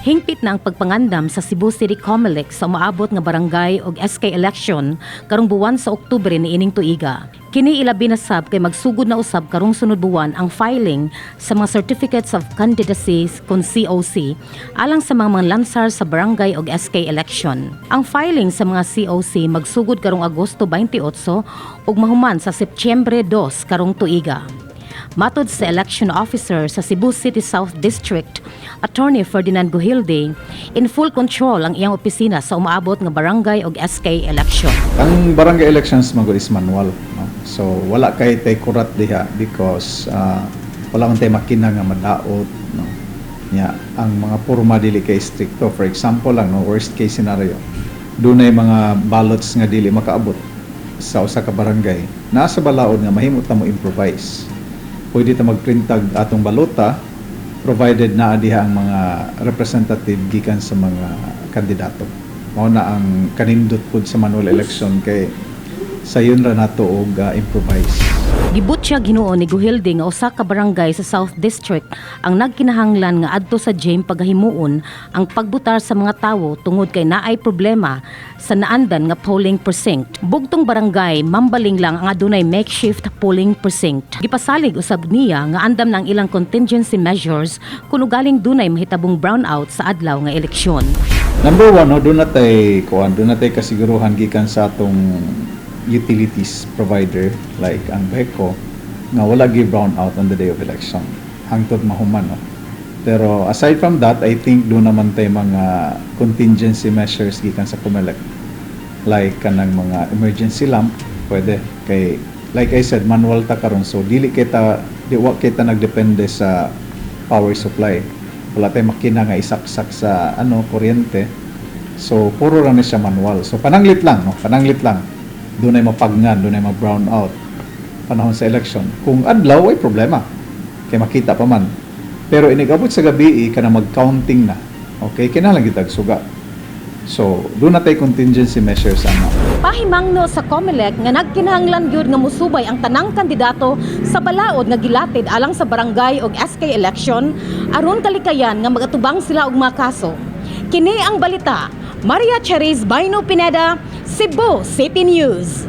Hingpit na ang pagpangandam sa Cebu City COMELEC sa umaabot nga barangay og SK election karong buwan sa Oktubre niining tuiga. Kini ilabi na sab kay magsugod na usab karong sunod buwan ang filing sa mga Certificates of Candidacy kon COC alang sa mga manlansar sa barangay og SK election. Ang filing sa mga COC magsugod karong Agosto 28 ug mahuman sa Setyembre 2 karong tuiga. Matod sa election officer sa Cebu City South District, Attorney Ferdinand Gujilde, in full control ang iyang opisina sa umaabot nga barangay og SK election. Ang barangay elections man gud is manual, no? So wala kay tay kurat diha because wala man tay makina nga madaot, no. Nya ang mga porma dili kay strikto. For example lang, no, worst case scenario, dunay mga ballots nga dili makaabot sa usa ka barangay. Naa sa balaod nga mahimo ta mo improvise. Pwede ta magprintag atong balota provided naa diha ang mga representative gikan sa mga kandidato. Mao na ang kanindot pud sa manual election kay sayon ra nato og improvise. Gibutyag hinuon ni Gujilde nga usa ka barangay sa South District ang nagkinahanglan nga adto sa gym pagahimuon ang pagbutar sa mga tawo tungod kay naay problema sa naandan nga polling precinct. Bugtong barangay Mambaling lang ang adunay makeshift polling precinct. Gipasalig usab niya nga andam na ang ilang contingency measures kung ugaling dunay mahitabong brownout sa adlaw nga eleksyon. Number one, no, doon na tay kuan, doon na tay kasiguruhan gikan sa atong utilities provider like ang BECO nga wala gi brown out on the day of election hangtod mahuman, no. Pero aside from that, I think doon naman tay mga contingency measures gikan sa COMELEC like kanang mga emergency lamp, pwede kay like I said, manual ta karon, so dili kita di wa kita nagdepende sa power supply. Wala tay makina nga isaksak sa ano, kuryente, so puro ra ni siya manual. So pananglit lang, no, pananglit lang dunay mapagnan, dunay ma-brown out panahon sa election. Kung adlaw ay problema kay makita pa man, pero inig-abot sa gabi kana mag-counting na, okay, kinahanglan gitag suga. So doon na tay contingency measures ana. Pahimangno sa COMELEC nga nagkinahanglan gyud nga musubay ang tanang kandidato sa balaod nga gilatid alang sa barangay og SK election aron kalikayan nga magatubang sila og mga kaso. Kini ang balita. Maria Cheris Baino Pineda, Cebu City News.